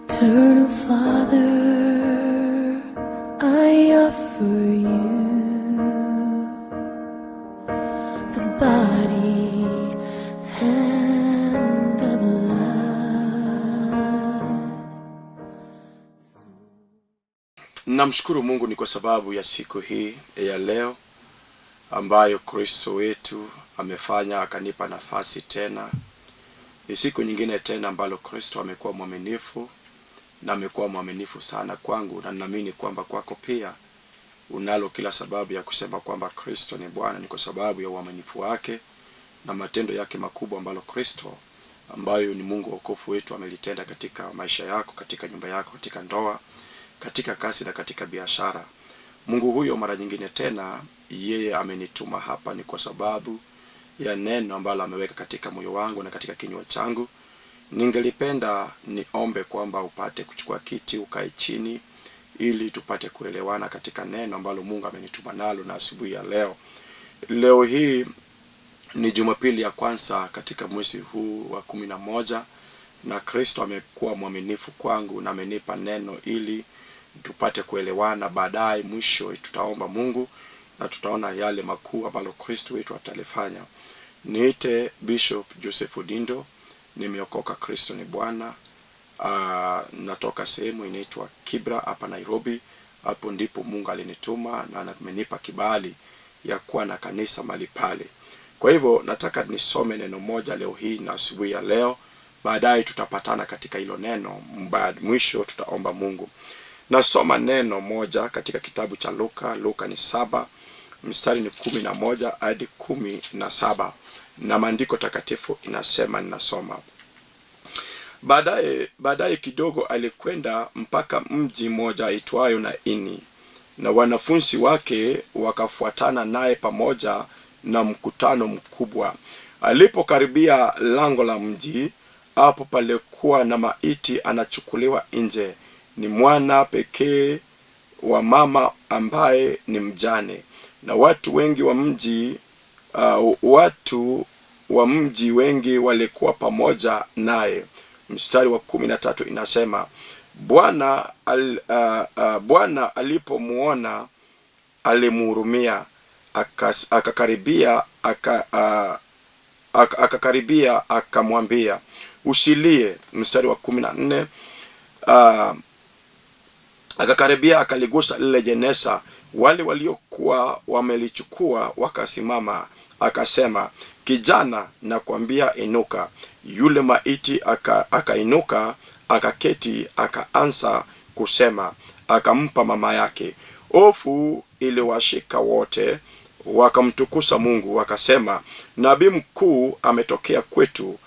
Eternal Father, I offer you the body and the blood. Namshukuru Mungu ni kwa sababu ya siku hii ya leo ambayo Kristo wetu amefanya akanipa nafasi tena. Ni siku nyingine tena ambalo Kristo amekuwa mwaminifu na amekuwa mwaminifu sana kwangu, na ninaamini kwamba kwako pia unalo kila sababu ya kusema kwamba Kristo ni Bwana. Ni kwa sababu ya uaminifu wake na matendo yake makubwa ambalo Kristo ambayo ni Mungu wa wokovu wetu amelitenda katika maisha yako, katika nyumba yako, katika ndoa, katika kazi na katika biashara. Mungu huyo mara nyingine tena yeye amenituma hapa ni kwa sababu ya neno ambalo ameweka katika moyo wangu na katika kinywa changu. Ningelipenda niombe kwamba upate kuchukua kiti ukae chini ili tupate kuelewana katika neno ambalo Mungu amenituma nalo na asubuhi ya leo. Leo hii ni Jumapili ya kwanza katika mwezi huu wa 11 na Kristo amekuwa mwaminifu kwangu na amenipa neno ili tupate kuelewana. Baadaye mwisho tutaomba Mungu na tutaona yale makuu ambalo Kristo wetu atalifanya. Niite Bishop Joseph Odindo, nimeokoka, Kristo ni Bwana. Natoka sehemu inaitwa Kibra hapa Nairobi. Hapo ndipo Mungu alinituma na amenipa kibali ya kuwa na kanisa mahali pale. Kwa hivyo nataka nisome neno moja leo hii na asubuhi ya leo, baadaye tutapatana katika hilo neno, mwisho tutaomba Mungu. Nasoma neno moja katika kitabu cha Luka. Luka ni 7 mstari ni 11 hadi 17, na maandiko takatifu inasema, ninasoma: Baadaye kidogo alikwenda mpaka mji mmoja aitwayo Naini, na wanafunzi wake wakafuatana naye pamoja na mkutano mkubwa. Alipokaribia lango la mji, hapo palikuwa na maiti anachukuliwa nje, ni mwana pekee wa mama ambaye ni mjane, na watu wengi wa mji watu wa mji wengi walikuwa pamoja naye. Mstari wa 13 inasema, Bwana alipomuona alimhurumia, akakaribia akamwambia, usilie. Mstari wa 14, akakaribia akaligusa lile jeneza, wale waliokuwa wamelichukua wakasimama. Akasema, kijana, nakwambia inuka. Yule maiti akainuka, akaketi, akaanza kusema. Akampa mama yake. Hofu iliwashika wote, wakamtukuza Mungu, wakasema, nabii mkuu ametokea kwetu,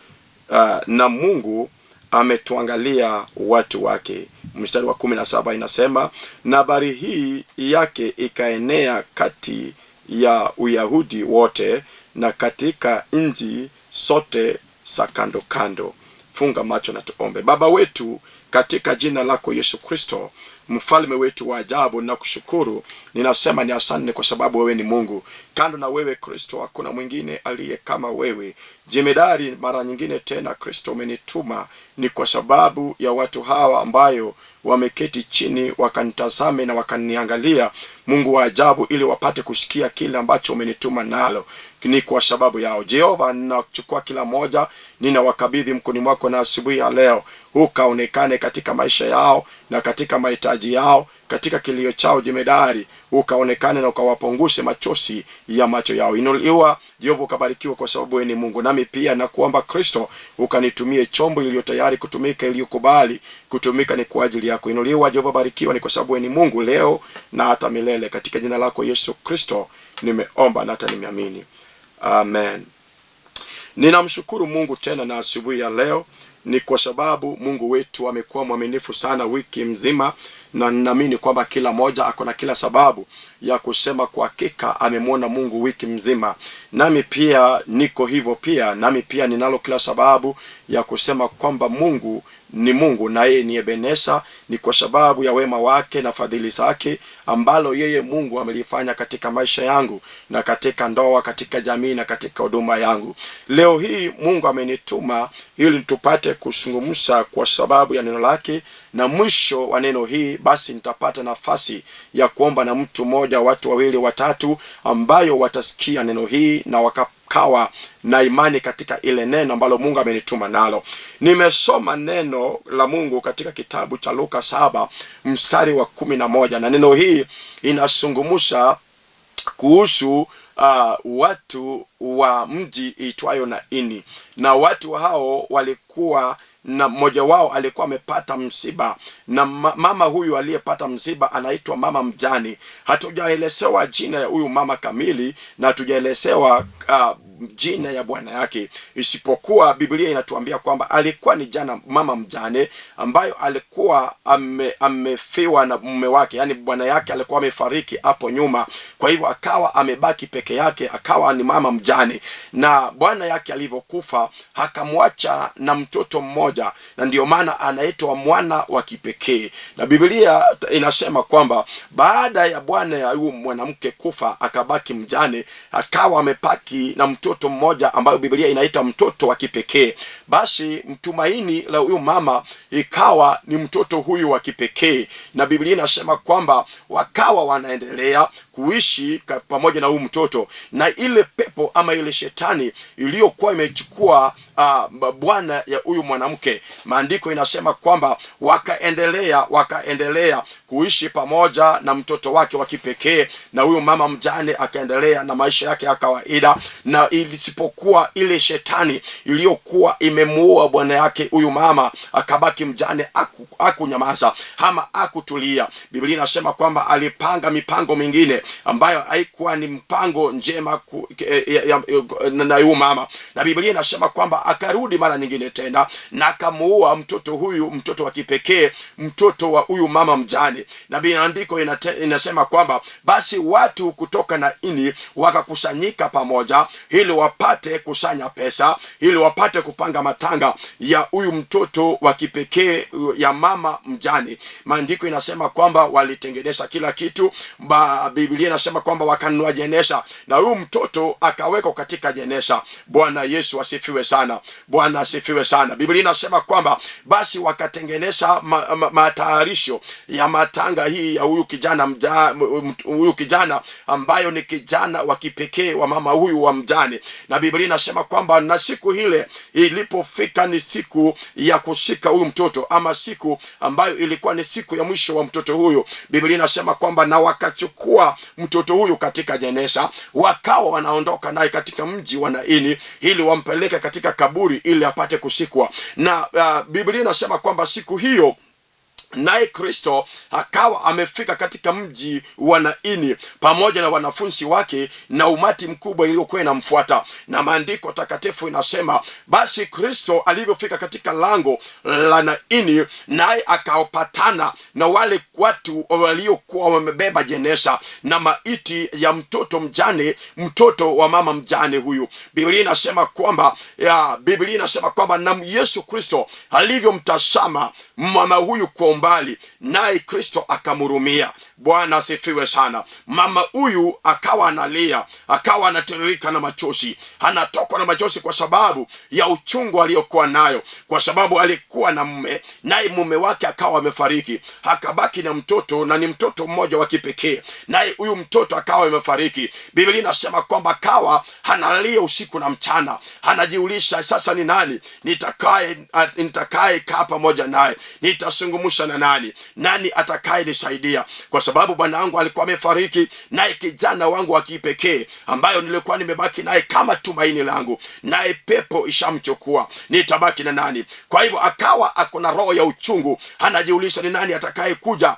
na Mungu ametuangalia watu wake. Mstari wa 17 inasema, na habari hii yake ikaenea kati ya Uyahudi wote na katika nchi sote za kando kando. Funga macho na tuombe. Baba wetu, katika jina lako Yesu Kristo, mfalme wetu wa ajabu, na kushukuru, ninasema ni asante kwa sababu wewe ni Mungu. Kando na wewe Kristo hakuna mwingine aliye kama wewe. Jemedari, mara nyingine tena Kristo umenituma ni kwa sababu ya watu hawa ambayo wameketi chini wakanitazame na wakaniangalia, Mungu wa ajabu, ili wapate kusikia kile ambacho umenituma nalo. Ni kwa sababu yao Jehova, ninachukua kila moja, ninawakabidhi mkononi mwako, na asubuhi ya leo ukaonekane katika maisha yao na katika mahitaji yao, katika kilio chao jemedari, ukaonekane na ukawapunguse machozi ya macho yao. Inuliwa Jehova, ukabarikiwa kwa sababu wewe ni Mungu. Nami pia nakuomba Kristo, ukanitumie chombo iliyo tayari kutumika, iliyokubali kutumika ni kwa ajili yako. Inuliwa Jehova, barikiwa ni kwa sababu wewe ni Mungu leo na hata milele. Katika jina lako Yesu Kristo nimeomba na hata nimeamini, amen. Ninamshukuru Mungu tena na asubuhi ya leo ni kwa sababu Mungu wetu amekuwa mwaminifu sana wiki mzima, na ninaamini kwamba kila moja ako na kila sababu ya kusema kwa hakika amemwona Mungu wiki mzima. Nami pia niko hivyo pia, nami pia ninalo kila sababu ya kusema kwamba Mungu Ni Mungu na yeye ni Ebenesa. Ni kwa sababu ya wema wake na fadhili zake ambalo yeye Mungu amelifanya katika maisha yangu na katika ndoa, katika jamii na katika huduma yangu. Leo hii Mungu amenituma ili tupate kuzungumza kwa sababu ya neno lake, na mwisho wa neno hii basi nitapata nafasi ya kuomba na mtu mmoja, watu wawili, watatu ambayo watasikia neno hii na wakakawa na imani katika ile neno ambalo Mungu amenituma nalo. Nimesoma neno la Mungu katika kitabu cha Luka 7 mstari wa 11, na neno hii inazungumza kuhusu watu wa mji itwayo Naini, na watu hao walikuwa na mmoja wao alikuwa amepata msiba, na mama huyu aliyepata msiba anaitwa mama mjane. Hatujaelezewa jina ya huyu mama kamili na hatujaelezewa jina ya bwana yake, isipokuwa Biblia inatuambia kwamba alikuwa ni jana mama mjane ambayo alikuwa amefiwa na mume wake, yani bwana yake alikuwa amefariki hapo nyuma. Kwa hivyo akawa amebaki peke yake, akawa ni mama mjane, na bwana yake alivyokufa akamwacha na mtoto mmoja, na ndio maana anaitwa mwana wa kipekee. Na Biblia inasema kwamba baada ya bwana ya huyu mwanamke kufa, akabaki mjane, akawa amepaki na mtoto mmoja ambayo Biblia inaita mtoto wa kipekee. Basi mtumaini la huyu mama ikawa ni mtoto huyu wa kipekee, na Biblia inasema kwamba wakawa wanaendelea kuishi pamoja na huyu mtoto, na ile pepo ama ile shetani iliyokuwa imechukua bwana ya huyu mwanamke, maandiko inasema kwamba wakaendelea kuishi pamoja na mtoto wake wa kipekee, na huyu mama mjane akaendelea na maisha yake ya kawaida, na isipokuwa ile shetani iliyokuwa imemuua bwana yake huyu mama akabaki mjane, hakunyamaza ama hakutulia. Biblia inasema kwamba alipanga mipango mingine ambayo haikuwa ni mpango njema na huyu mama, na Biblia inasema kwamba akarudi mara nyingine tena na akamuua mtoto huyu, mtoto wa kipekee, mtoto wa huyu mama mjane. Na maandiko inasema kwamba basi watu kutoka Naini wakakusanyika pamoja ili wapate kusanya pesa, ili wapate kupanga matanga ya huyu mtoto wa kipekee ya mama mjane. Maandiko inasema kwamba walitengeneza kila kitu. Biblia inasema kwamba wakanunua jeneza na huyu mtoto akawekwa katika jeneza. Bwana Yesu asifiwe sana. Bwana asifiwe sana. Biblia inasema kwamba basi wakatengeneza matayarisho ya matanga hii ya huyu kijana huyu kijana ambayo ni kijana wa kipekee wa mama huyu wa mjane. Na Biblia inasema kwamba na siku ile ilipofika ni siku ya kushika huyu mtoto, ama siku ambayo ilikuwa ni siku ya mwisho wa mtoto huyu. Biblia inasema kwamba na wakachukua mtoto huyu katika jeneza, wakawa wanaondoka naye katika mji wa Naini ili wampeleke katika kaburi ili apate kusikwa. Na Biblia inasema kwamba siku hiyo naye Kristo akawa amefika katika mji wa Naini pamoja na wanafunzi wake na umati mkubwa iliyokuwa inamfuata. Na maandiko takatifu inasema basi Kristo alivyofika katika lango la Naini, naye akapatana na wale watu waliokuwa wamebeba jeneza na maiti ya mtoto mjane, mtoto wa mama mjane huyu. Biblia inasema kwamba na Yesu Kristo alivyomtazama mama huyu kwa umbali, naye Kristo akamhurumia. Bwana asifiwe sana. Mama huyu akawa analia, akawa anatiririka na machozi, anatokwa na machozi kwa sababu ya uchungu aliyokuwa nayo, kwa sababu alikuwa na mume, naye mume wake akawa amefariki, akabaki na mtoto, na ni mtoto mmoja wa kipekee, naye huyu mtoto akawa amefariki. Biblia inasema kwamba akawa analia usiku na mchana, anajiuliza sasa ni nani nitakaye kaa pamoja naye, nitazungumza na nani, nani atakaye nisaidia, kwa sababu bwana wangu alikuwa amefariki, naye kijana wangu wa kipekee ambayo nilikuwa nimebaki naye kama tumaini langu, naye pepo ishamchukua, nitabaki na nani? Kwa hivyo akawa ako na roho ya uchungu, anajiuliza ni nani atakaye kuja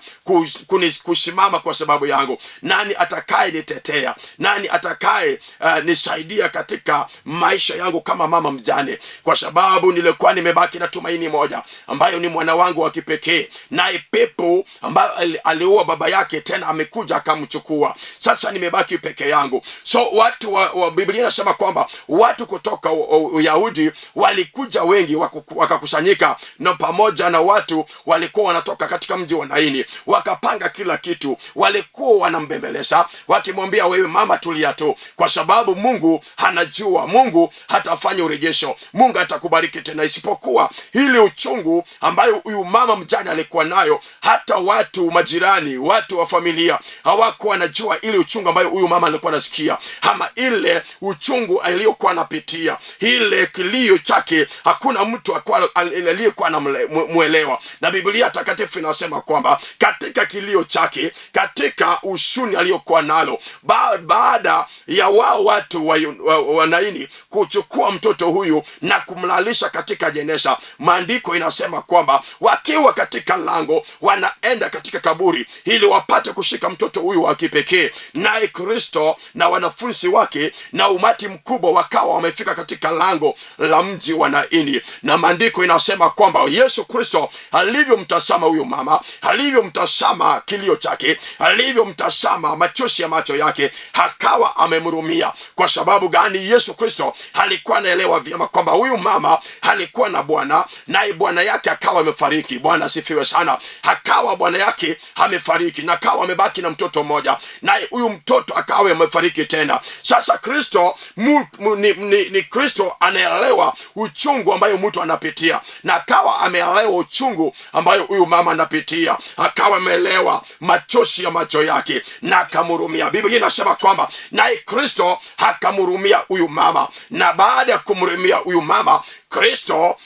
kusimama kwa sababu yangu, nani atakaye nitetea, nani atakaye nisaidia katika maisha yangu kama mama mjane, kwa sababu nilikuwa nimebaki na tumaini moja ambayo ni mwana wangu wa kipekee, Naye pepo ambayo aliua baba yake tena amekuja akamchukua. Sasa nimebaki peke yangu. So watu wa Biblia inasema kwamba watu kutoka Uyahudi walikuja wengi, wakakusanyika, na pamoja na watu walikuwa wanatoka katika mji wa Naini, wakapanga kila kitu. Walikuwa wanambembeleza wakimwambia, wewe mama, tulia tu, kwa sababu Mungu anajua, Mungu hatafanya urejesho, Mungu atakubariki tena. Isipokuwa hili uchungu ambayo huyu mama mjane alikuwa nayo, hata watu majirani, watu wa familia hawakuwa wanajua ile uchungu ambayo huyu mama alikuwa anasikia, ama ile uchungu aliyokuwa anapitia, ile kilio chake, hakuna mtu aliyekuwa anamwelewa. Na Biblia takatifu inasema kwamba katika kilio chake, katika ushuni aliyokuwa nalo, baada ya wao watu wa Naini kuchukua mtoto huyu na kumlalisha katika jeneza, maandiko inasema kwamba wakiwa katika lango wanaenda katika kaburi ili wapate kushika mtoto huyu wa kipekee. Naye Kristo na wanafunzi wake na umati mkubwa wakawa wamefika katika lango la mji wa Naini, na maandiko inasema kwamba Yesu Kristo alivyomtazama huyu mama, alivyomtazama kilio chake, alivyomtazama machozi ya macho yake, akawa amemhurumia. Kwa sababu gani? Yesu Kristo alikuwa anaelewa vyema kwamba huyu mama alikuwa na bwana, naye bwana yake akawa amefariki. Bwana asifiwe sana. Akawa bwana yake amefariki na akawa amebaki na mtoto mmoja, naye huyu mtoto akawa amefariki tena. Sasa Kristo ni Kristo anaelewa uchungu ambayo mtu anapitia, na akawa ameelewa uchungu ambayo huyu mama anapitia, akawa ameelewa machozi ya macho yake na akamhurumia. Biblia inasema kwamba naye Kristo akamhurumia huyu mama, na baada ya kumhurumia huyu mama, Kristo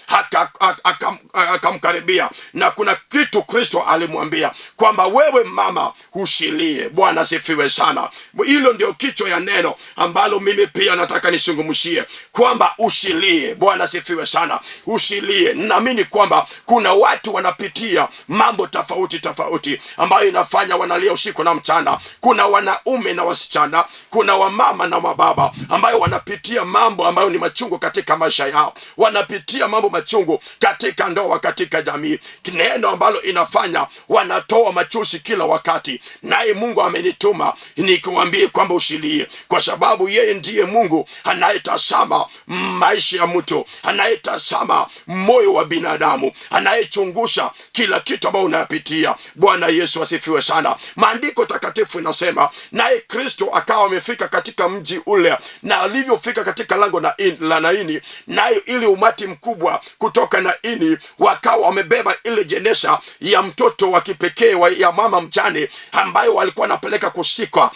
akamkaribia, na kuna kitu Kristo alimwambia kwamba wewe mama usilie. Bwana asifiwe sana. Hilo ndio kichwa ya neno ambalo mimi pia nataka nisungumzie, kwamba usilie. Bwana asifiwe sana, usilie. Naamini kwamba kuna watu wanapitia mambo tofauti tofauti ambayo inafanya wanalia usiku na mchana. Kuna wanaume na wasichana, kuna wamama na mababa ambayo wanapitia mambo ambayo ni machungu katika maisha yao, wanapitia mambo machungu katika ndoa, katika jamii, neno ambalo inafanya wanatoa machozi kila wakati. Naye Mungu amenituma nikuambie kwamba usilie, kwa sababu yeye ndiye Mungu anayetazama maisha ya mtu, anayetazama moyo wa binadamu, anayechungusha kila kitu ambayo unayapitia. Bwana Yesu asifiwe sana. Maandiko takatifu inasema naye Kristo akawa amefika katika mji ule, na alivyofika katika lango la Naini, naye ili umati mkubwa kutoka Naini wakawa wamebeba ile jeneza ya mtoto wa kipekee ya mama mjane ambayo walikuwa wanapeleka kusikwa,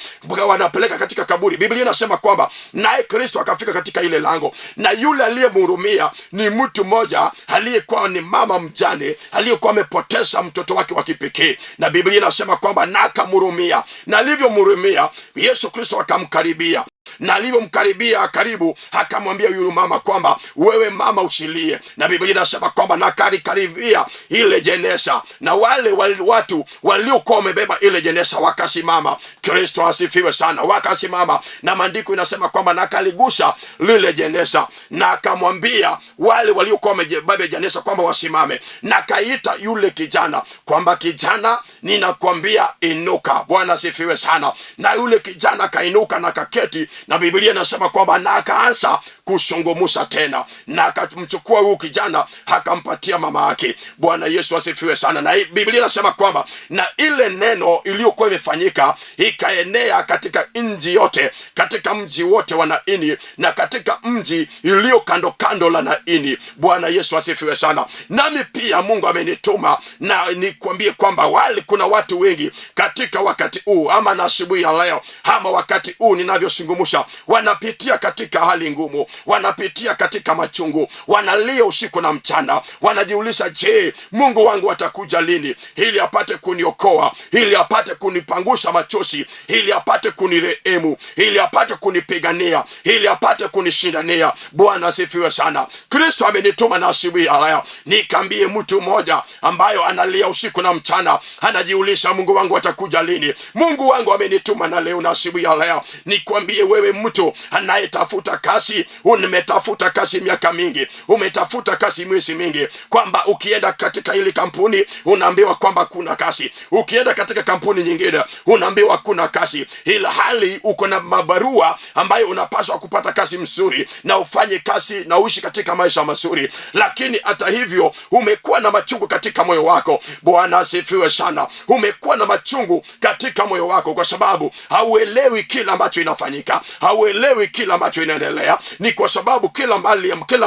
wanapeleka katika kaburi. Biblia inasema kwamba naye Kristo akafika katika ile lango, na yule aliyemhurumia ni mtu mmoja aliyekuwa ni mama mjane aliyekuwa amepoteza mtoto wake wa kipekee, na Biblia inasema kwamba na akamhurumia, na alivyomhurumia Yesu Kristo akamkaribia, na alivyomkaribia karibu akamwambia yule mama kwamba wewe mama usilie. Na Biblia inasema kwamba na akalikaribia ile jeneza, na wale watu waliokuwa wamebeba ile jeneza wakasimama. Kristo asifiwe sana, wakasimama. Na maandiko inasema kwamba na akaligusa lile jeneza, na akamwambia wale waliokuwa wamebeba jeneza kwamba wasimame, na akaita yule kijana kwamba kijana, ninakwambia inuka. Bwana asifiwe sana. Na yule kijana akainuka na akaketi, na Biblia inasema kwamba na akaanza kusungumusa tena, na akamchukua huyu kijana akampatia mama yake. Bwana Yesu asifiwe sana. Na Biblia inasema kwamba na ile neno iliyokuwa imefanyika ikaenea katika nchi yote, katika mji wote wa Naini na katika mji iliyo kando kando la Naini. Bwana Yesu asifiwe sana. Nami pia Mungu amenituma na nikwambie kwamba wale kuna watu wengi katika wakati huu ama na asubuhi ya leo ama wakati huu ninavyozungumza, wanapitia katika hali ngumu, wanapitia katika machungu, wanalia usiku na mchana, wanajiuliza, je, Mungu wangu atakuja lini ili apate kuniokoa, ili apate kunipangusha machozi, ili apate kunirehemu, ili apate kunipigania, ili apate kunishindania. Bwana asifiwe sana. Kristo amenituma na asubuhi ya leo nikaambie mtu mmoja ambayo analia usiku na mchana, anajiuliza Mungu wangu atakuja lini? Mungu wangu amenituma na leo na asubuhi ya leo nikwambie wewe mtu anayetafuta kazi, Umetafuta kazi miaka mingi, umetafuta kazi miezi mingi, kwamba ukienda katika hili kampuni unaambiwa kwamba kuna kazi, ukienda katika kampuni nyingine unaambiwa kuna kazi, ila hali uko na mabarua ambayo unapaswa kupata kazi mzuri na ufanye kazi na uishi katika maisha mazuri, lakini hata hivyo umekuwa na machungu katika moyo wako. Bwana asifiwe sana. Umekuwa na machungu katika moyo wako kwa sababu hauelewi kila ambacho inafanyika, hauelewi kila ambacho inaendelea. Ni kwa sababu kila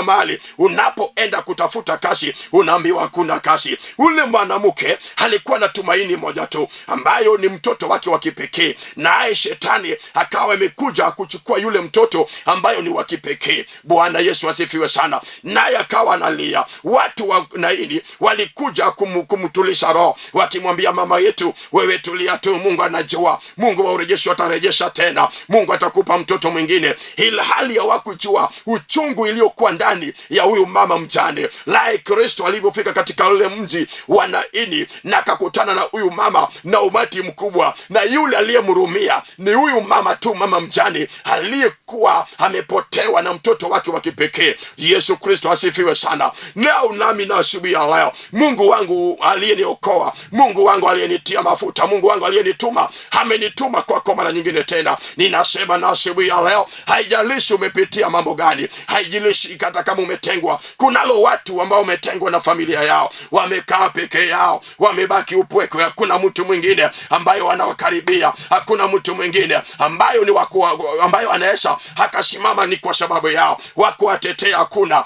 mahali unapoenda kutafuta kazi unaambiwa hakuna kazi. Ule mwanamke alikuwa na tumaini moja tu, ambayo ni mtoto wake wa kipekee, naye shetani akawa amekuja kuchukua yule mtoto ambayo ni wa kipekee. Bwana Yesu asifiwe sana. Naye akawa analia. Watu wa Naini walikuja kumtuliza roho, wakimwambia, mama yetu, wewe tulia tu, Mungu anajua, Mungu wa urejesho atarejesha tena, Mungu atakupa mtoto mwingine. Ila hali hawakujua uchungu iliyokuwa ndani ya huyu mama mjane. Lae Kristo alivyofika katika ule mji wa Naini na akakutana na huyu mama na umati mkubwa, na yule aliyemhurumia ni huyu mama tu, mama mjane aliyekuwa amepotewa na mtoto wake wa kipekee. Yesu Kristo asifiwe sana. Leo nami na asubuhi ya leo, Mungu wangu aliyeniokoa, Mungu wangu aliyenitia mafuta, Mungu wangu aliyenituma, amenituma kwako mara nyingine tena. Ninasema na asubuhi ya leo, haijalishi umepitia mambo gani, haijalishi hata kama umetengwa. Kunalo watu ambao wametengwa na familia yao, wamekaa peke yao, wamebaki upweke, hakuna mtu mwingine ambayo wanawakaribia, hakuna mtu mwingine ambayo ni waku, ambayo anaweza akasimama ni kwa sababu yao, wakuwatetea hakuna,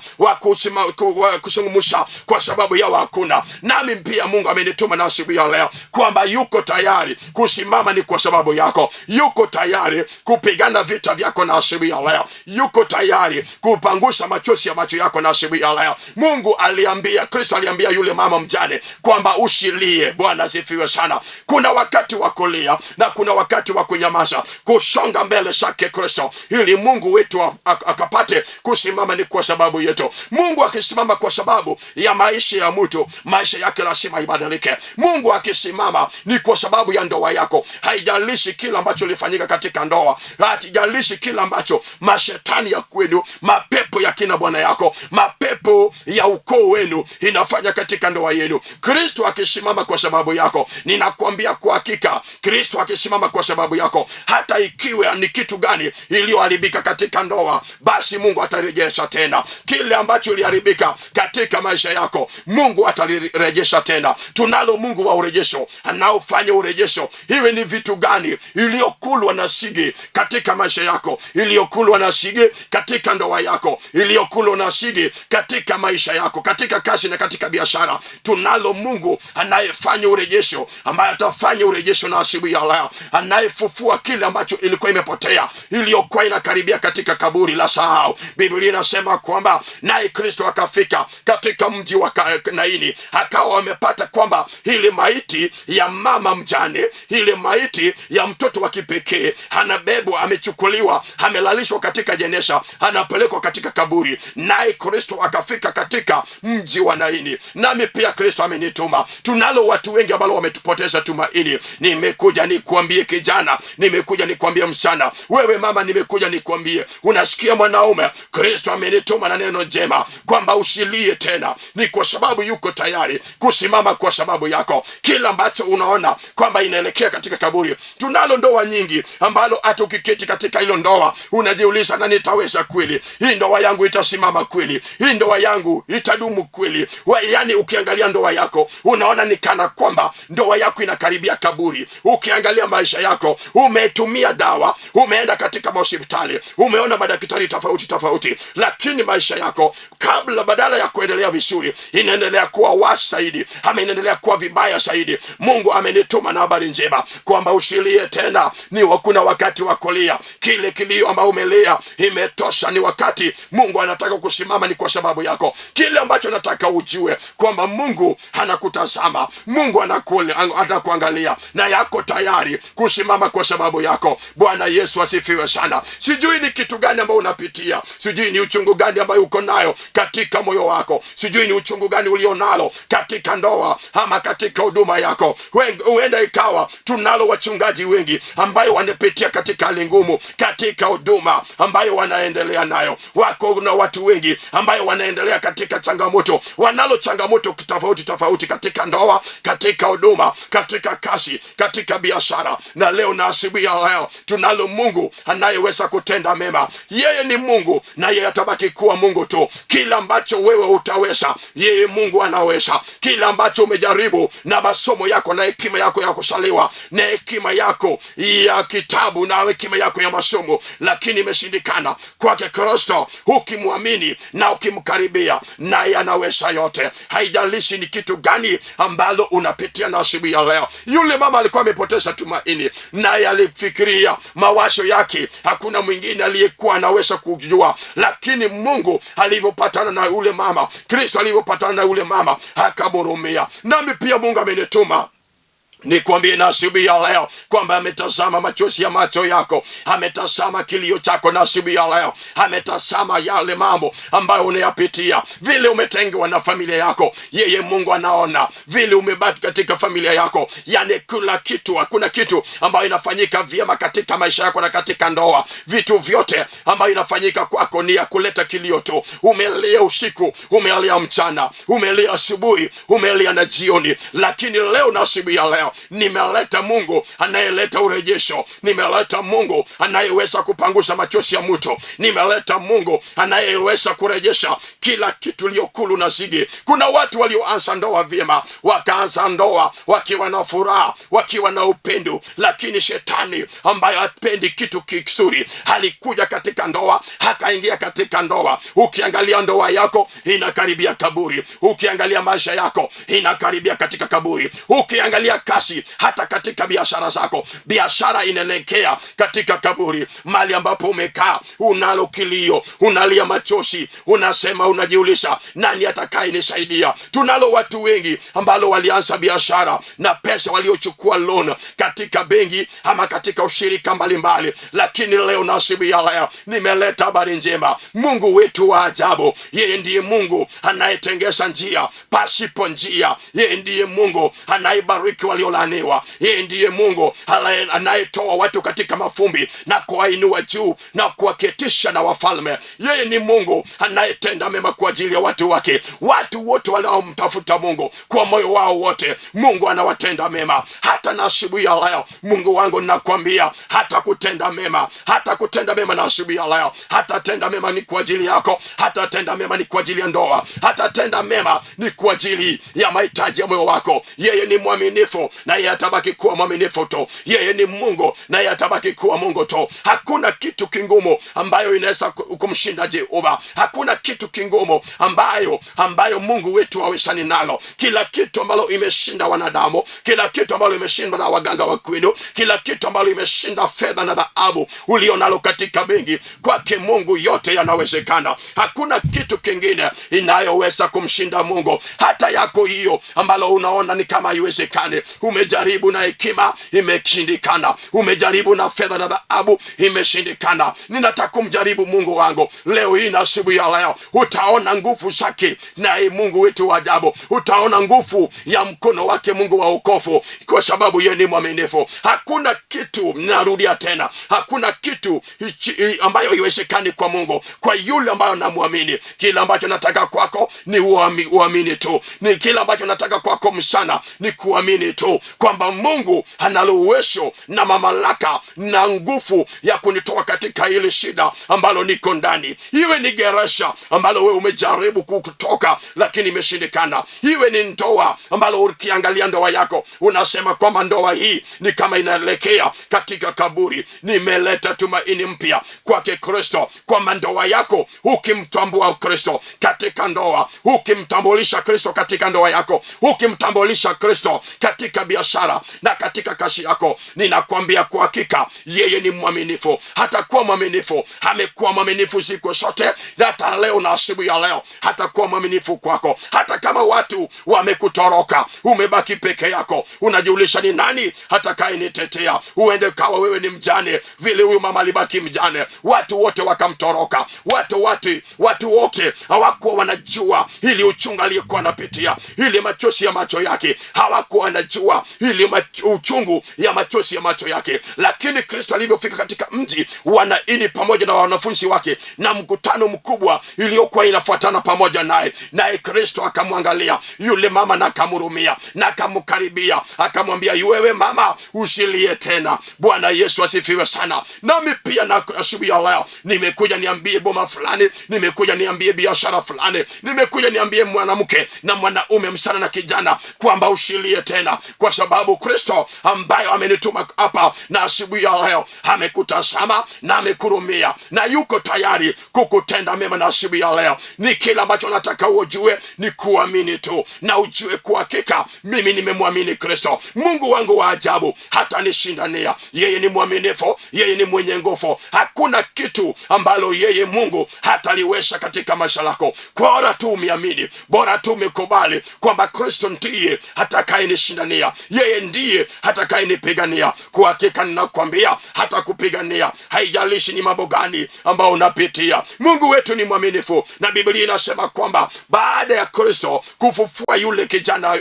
wakuzungumza kwa sababu yao hakuna. Nami pia Mungu amenituma na asubuhi ya leo kwamba yuko tayari kusimama ni kwa sababu yako, yuko tayari kupigana vita vyako na asubuhi ya leo, yuko tayari kupangusha machozi ya macho yako na asubuhi ya leo. Mungu aliambia, Kristo aliambia yule mama mjane kwamba usilie. Bwana asifiwe sana. Kuna wakati wa kulia na kuna wakati wa kunyamaza, kusonga mbele zake Kristo, ili Mungu wetu akapate kusimama ni kwa sababu yetu. Mungu akisimama kwa sababu ya maisha ya mtu, maisha yake lazima ibadilike. Mungu akisimama ni kwa sababu ya ndoa yako, haijalishi kila ambacho ilifanyika katika ndoa, haijalishi kila ambacho mashetani ya kwenu, mapepo ya kina bwana yako, mapepo ya ukoo wenu inafanya katika ndoa yenu. Kristo akisimama kwa sababu yako, ninakwambia kwa hakika, Kristo akisimama kwa sababu yako, hata ikiwa ni kitu gani iliyoharibika katika ndoa, basi Mungu atarejesha tena kile ambacho iliharibika katika maisha yako, Mungu atarejesha tena. Tunalo Mungu wa urejesho anaofanya urejesho. Iwe ni vitu gani iliyokulwa na sigi katika maisha yako, iliyokulwa na sigi katika ndoa yako, iliyokulwa na sigi katika maisha yako, katika kazi na katika biashara, tunalo Mungu anayefanya urejesho, ambaye atafanya urejesho na asubuhi ya leo, anayefufua kile ambacho ilikuwa imepotea, iliyokuwa inakaribia katika kaburi la sahau. Biblia inasema kwamba naye Kristo akafika katika mji wa Naini, akawa wamepata kwamba ile maiti ya mama mjane, ile maiti ya mtoto wa kipekee anabebwa, amechukuliwa, amelalishwa katika jeneza, anapelekwa katika kaburi. Naye Kristo akafika katika mji wa Naini. Nami pia Kristo amenituma. Tunalo watu wengi ambao wametupoteza tumaini. Nimekuja nikuambie kijana, nimekuja nikuambie msichana, wewe mama, nimekuja nikuambie, unasikia mwanaume, Kristo amenituma na neno jema kwamba usilie tena, ni kwa sababu yuko tayari kusimama kwa sababu yako. Kila ambacho unaona kwamba inaelekea katika kaburi. Tunalo ndoa nyingi ambalo hata ukiketi katika hilo ndoa unajiuliza, na nitaweza kweli? Hii ndoa yangu itasimama kweli? Hii ndoa yangu itadumu kweli? Yani ukiangalia ndoa yako unaona ni kana kwamba ndoa yako inakaribia kaburi. Ukiangalia maisha yako, umetumia dawa, umeenda katika mahospitali, umeona madaktari tofauti tofauti, lakini maisha yako kabla, badala ya kuendelea vizuri, inaendelea kuwa worse zaidi, ama inaendelea kuwa vibaya zaidi. Mungu amenituma na habari njema kwamba usilie tena, ni kuna wakati wa kulia. Kile kilio ambao umelia imetosha, ni wakati Mungu anataka kusimama ni kwa sababu yako. yako. Kile ambacho nataka ujue kwamba Mungu anakutazama, Mungu anakuangalia na yako tayari kusimama kwa sababu yako. Bwana Yesu asifiwe sana. Sijui ni kitu gani ambayo unapitia, sijui ni uchungu gani ambayo uko nayo katika moyo wako, sijui ni uchungu gani ulionalo katika ndoa ama katika huduma yako. Huenda ikawa tunalo wachungaji wengi ambayo wanapitia katika hali ngumu katika huduma ambayo wanaendelea nayo. Wako na watu wengi ambayo wanaendelea katika changamoto, wanalo changamoto tofauti tofauti katika ndoa, katika huduma, katika kazi, katika biashara. Na leo na asubuhi ya leo tunalo Mungu anayeweza kutenda mema. Yeye ni Mungu na yeye atabaki kuwa Mungu tu. Kila ambacho wewe utaweza, yeye Mungu anaweza. Kila ambacho umejaribu na masomo yako na hekima yako ya kusaliwa na hekima yako ya kitabu na hekima yako ya masomo, lakini imeshindikana kwake Kristo, ukimwamini na ukimkaribia, naye anaweza yote. Haijalishi ni kitu gani ambalo unapitia na asubuhi ya leo. Yule mama alikuwa amepoteza tumaini, naye alifikiria mawazo yake, hakuna mwingine aliyekuwa anaweza kujua, lakini Mungu alivyopatana na yule mama, Kristo alivyopatana na yule mama akamhurumia. Nami pia Mungu amenituma nikwambie na asubuhi ya leo kwamba ametazama machozi ya macho yako, ametazama kilio chako na asubuhi ya leo, ametazama yale mambo ambayo unayapitia, vile umetengewa na familia yako. Yeye Mungu anaona vile umebaki katika familia yako, yani kila kitu, hakuna kitu ambayo inafanyika vyema katika maisha yako na katika ndoa. Vitu vyote ambayo inafanyika kwako ni ya kuleta kilio tu. Umelia usiku, umelia mchana, umelia asubuhi, umelia na jioni, lakini leo na asubuhi ya leo nimeleta Mungu anayeleta urejesho, nimeleta Mungu anayeweza kupangusa machozi ya mtu, nimeleta Mungu anayeweza kurejesha kila kitu liyokulu na zigi. Kuna watu walioanza ndoa vyema, wakaanza ndoa wakiwa na furaha, wakiwa na upendo, lakini shetani ambaye hapendi kitu kizuri alikuja katika ndoa, akaingia katika ndoa. Ukiangalia ndoa yako inakaribia kaburi, ukiangalia maisha yako inakaribia katika kaburi, ukiangalia kasi hata katika biashara zako, biashara inaelekea katika kaburi. Mali ambapo umekaa unalo kilio, unalia machozi, unasema, unajiuliza nani atakayenisaidia? Tunalo watu wengi ambalo walianza biashara na pesa waliochukua loan katika benki ama katika ushirika mbalimbali, lakini leo na asubuhi ya leo nimeleta habari njema. Mungu wetu wa ajabu, yeye ndiye Mungu anayetengeza njia pasipo njia. Yeye ndiye Mungu anayebariki waliolaaniwa. Yeye ndiye Mungu anayetoa watu katika mafumbi na kuwainua juu na kuwaketisha na wafalme. Yeye ni Mungu anayetenda mema kwa ajili ya watu wake. Watu wote wanaomtafuta Mungu kwa moyo wao wote, Mungu anawatenda mema. Hata na asubuhi ya leo, Mungu wangu nakwambia, hata kutenda mema, hata kutenda mema na asubuhi ya leo, hata tenda mema ni kwa ajili yako, hata tenda mema ni kwa ajili ya ndoa, hata tenda mema ni kwa ajili ya mahitaji ya moyo wako. Yeye ni mwaminifu na yeye atabaki kuwa mwaminifu tu. Yeye ni Mungu na yeye atabaki kuwa Mungu tu. Hakuna kitu kingumu ambayo inaweza kumshinda Jehova. Hakuna kitu kingumu ambayo Mungu wetu hawezani nalo. Kila kitu ambalo imeshinda wanadamu, kila kitu ambalo imeshindwa na waganga wa kwenu, kila kitu ambalo imeshinda fedha na dhahabu ulio nalo katika benki, kwake Mungu yote yanawezekana. Hakuna kitu kingine inayoweza kumshinda Mungu. Hata yako hiyo ambalo unaona ni kama haiwezekani, umejaribu na hekima imeshindikana, umejaribu na fedha na dhahabu imeshindikana. Ninataka kumjaribu Mungu wangu leo hii na asubuhi ya leo, utaona nguvu zake naye Mungu wetu wa ajabu, utaona nguvu ya mkono wake Mungu wa wokovu, kwa sababu yeye ni mwaminifu. Hakuna kitu, narudia tena, hakuna kitu ambayo haiwezekani kwa Mungu, kwa yule ambayo namwamini. Kila ambacho nataka kwako ni uamini tu, ni kila ambacho nataka kwako msana ni kuamini tu kwamba Mungu analo uwezo na mamlaka na nguvu ya kunitoa katika ile shida ambalo niko ndani. Iwe ni gereza ambalo wewe umejaribu kutoka lakini imeshindikana, iwe ni ndoa ambalo ukiangalia ndoa yako unasema kwamba ndoa hii ni kama inaelekea katika kaburi. Nimeleta tumaini mpya kwake Kristo, kwamba ndoa yako ukimtambua Kristo katika ndoa, ukimtambulisha Kristo katika ndoa yako, ukimtambulisha Kristo katika biashara na katika kazi yako. Ninakwambia kwa hakika yeye ni mwaminifu, hatakuwa mwaminifu, amekuwa mwaminifu siku zote, hata leo na asubuhi ya leo hatakuwa mwaminifu kwako. Hata kama watu wamekutoroka, umebaki peke yako, unajiulisha ni nani atakayenitetea? Uende kawa wewe ni mjane, vile huyu mama alibaki mjane, watu wote wakamtoroka, watu wote hawakuwa wanajua ili uchungu aliyekuwa anapitia, ili machozi ya macho yake, hawakuwa wanajua ili uchungu ya machozi ya macho yake. Lakini Kristo alivyofika katika mji wa Naini pamoja na wanafunzi wake na mkutano mkubwa iliyokuwa inafuatana pamoja naye, naye Kristo akamwangalia yule mama na akamhurumia na akamkaribia, akamwambia, wewe mama, usilie tena. Bwana Yesu asifiwe sana. Nami pia na asubuhi ya leo nimekuja niambie boma fulani, nimekuja niambie biashara fulani, nimekuja niambie mwanamke na mwanaume, msichana na kijana, kwamba usilie tena, kwa sababu Kristo ambayo amenituma hapa na asubuhi ya leo amekutazama na amekurumia na yuko tayari kukutenda mema. Na asubuhi ya leo ni kile ambacho nataka ujue ni kuamini tu, na ujue kwa hakika mimi nimemwamini Kristo, Mungu wangu wa ajabu, hata nishindania. Yeye ni mwaminifu, yeye ni mwenye nguvu. Hakuna kitu ambalo yeye Mungu hataliweza katika maisha lako. Bora tu umeamini, bora tu umekubali kwamba Kristo ndiye atakayenishindania, yeye ndiye atakayenipigania. Kwa hakika ninakwambia hatakupigania, haijalishi ni mambo gani ambao unapitia. Mungu wetu ni mwaminifu, na Biblia inasema kwamba baada ya Kristo kufufua yule kijana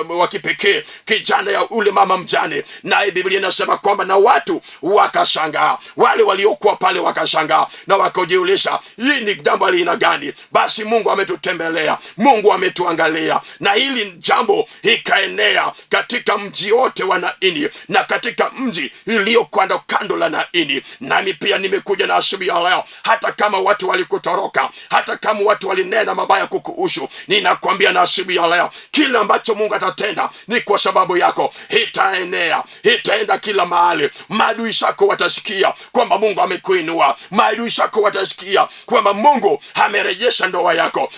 wa kipekee, kijana ya yule mama mjane, naye Biblia inasema kwamba na watu wakashangaa, wale waliokuwa pale wakashangaa na wakajiuliza, hii ni jambo aina gani? Basi Mungu ametutembelea, Mungu ametuangalia, na hili jambo ikaenea katika mji wote wa Naini na katika mji iliyo kando kando la Naini. Nami pia nimekuja na asubuhi ya leo, hata kama watu walikutoroka, hata kama watu walinena mabaya kukuhusu, ninakwambia na asubuhi ya leo, kila ambacho Mungu atatenda ni kwa sababu yako, itaenea, itaenda kila mahali. Maadui zako watasikia kwamba Mungu amekuinua, maadui zako watasikia kwamba Mungu amerejesha ndoa yako.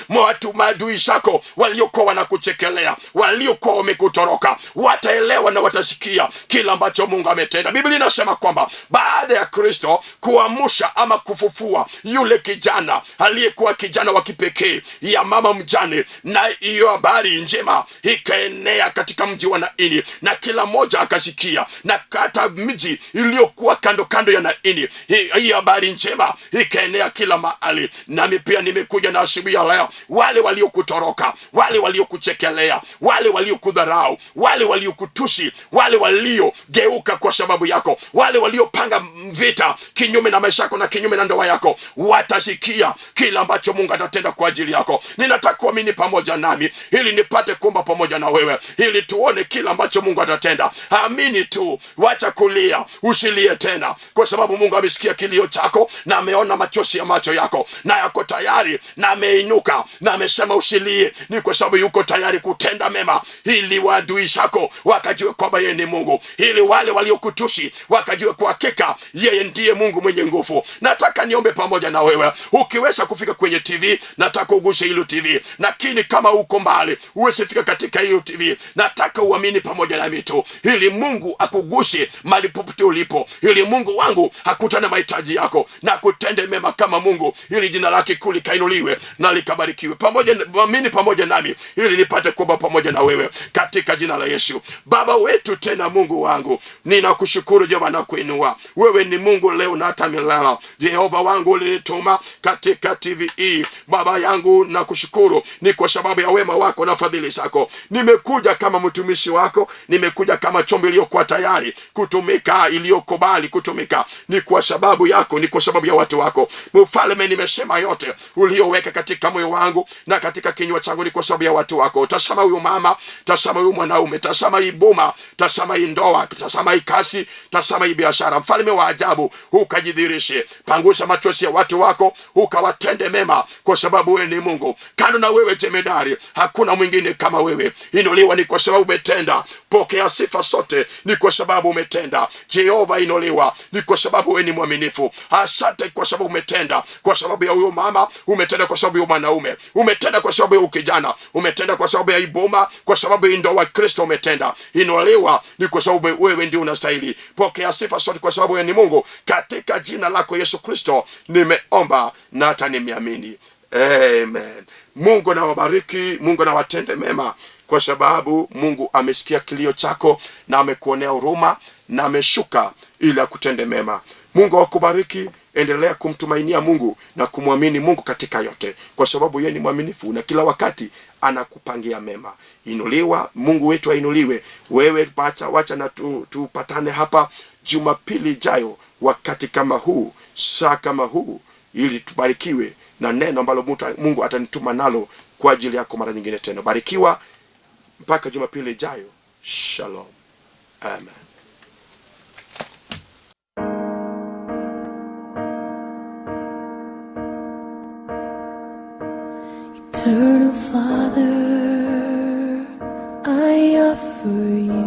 Maadui zako waliokuwa wanakuchekelea, waliokuwa wamekutoroka, wataelewa na watasikia kila ambacho Mungu ametenda. Biblia inasema kwamba baada ya Kristo kuamsha ama kufufua yule kijana aliyekuwa kijana wa kipekee ya mama mjane, na hiyo habari njema ikaenea katika mji wa Naini na kila mmoja akasikia, na hata mji iliyokuwa kando kando ya Naini, hii habari njema ikaenea kila mahali. Nami pia nimekuja na asubuhi ya leo, wale waliokutoroka, wale waliokuchekelea, wale waliokudharau, wale waliokutusi, wale waliogeuka kwa sababu yako, wale waliopanga vita kinyume na maisha yako na kinyume na ndoa yako, watasikia kila ambacho Mungu atatenda kwa ajili yako. Ninataka kuamini pamoja nami ili nipate kuomba pamoja na wewe, ili tuone kila ambacho Mungu atatenda. Amini tu, wacha kulia, usilie tena, kwa sababu Mungu amesikia kilio chako na ameona machozi ya macho yako, na yako tayari na ameinuka na amesema usilie, ni kwa sababu yuko tayari kutenda mema, ili waadui zako wakajue kwamba yeye ni Mungu, ili wale waliokutusi wakajue kwa hakika yeye ndiye Mungu mwenye nguvu. Nataka niombe pamoja na wewe. Ukiweza kufika kwenye TV, nataka uguse hilo TV, lakini kama uko mbali uweze fika katika hiyo TV, nataka uamini pamoja nami tu, ili Mungu akuguse mahali popote ulipo, ili Mungu wangu akutane mahitaji yako na kutende mema kama Mungu, ili jina lake kuu likainuliwe na likabarikiwe. Pamoja, amini pamoja nami ili nipate kuomba pamoja na wewe katika jina la Yesu. Baba wetu tena Mungu wangu, ninakushukuru Jehova na kuinua wewe. Ni Mungu leo na hata milele. Jehova wangu ulinituma katika TV Baba yangu, nakushukuru ni kwa sababu ya wema wako na fadhili zako. Nimekuja kama mtumishi wako, nimekuja kama chombo iliyokuwa tayari kutumika, iliyokubali kutumika. Ni kwa sababu yako, ni kwa sababu ya watu wako. Mfalme, nimesema yote ulioweka katika moyo wangu na katika kinywa changu ni kwa sababu ya watu wako. Tazama huyu mama, tazama huyu mwanaume, tazama hii boma, tazama hii ndoa, tazama hii kazi, tazama hii biashara. Mfalme wa ajabu, ukajidhihirishe, pangusa machozi ya watu wako, ukawatende mema, kwa sababu wewe ni Mungu. Kando na wewe jemedari, hakuna mwingine kama wewe. Inuliwa ni kwa sababu umetenda. Pokea sifa sote, ni kwa sababu umetenda. Jehova, inuliwa ni kwa sababu wewe ni mwaminifu. Asante kwa sababu umetenda, kwa sababu ya huyo mama umetenda, kwa sababu ya mwanaume umetenda, kwa sababu ya kijana umetenda, kwa sababu ya iboma, kwa sababu ya ndoa Kristo umetenda. umetenda. Inuliwa ni kwa sababu wewe ndio unastahili. Pokea sifa zote kwa sababu wewe ni Mungu. Katika jina lako Yesu Kristo nimeomba na hata nimeamini, amen. Mungu nawabariki, Mungu nawatende mema, kwa sababu Mungu amesikia kilio chako na amekuonea huruma na ameshuka ili akutende mema. Mungu akubariki. Endelea kumtumainia Mungu na kumwamini Mungu katika yote, kwa sababu yeye ni mwaminifu na kila wakati anakupangia mema. Inuliwa, Mungu wetu ainuliwe. Wewe wacha na tupatane hapa Jumapili ijayo wakati kama huu, saa kama huu, ili tubarikiwe na neno ambalo Mungu atanituma nalo kwa ajili yako mara nyingine tena. Barikiwa mpaka Jumapili ijayo. Shalom, amen. Eternal Father, I offer you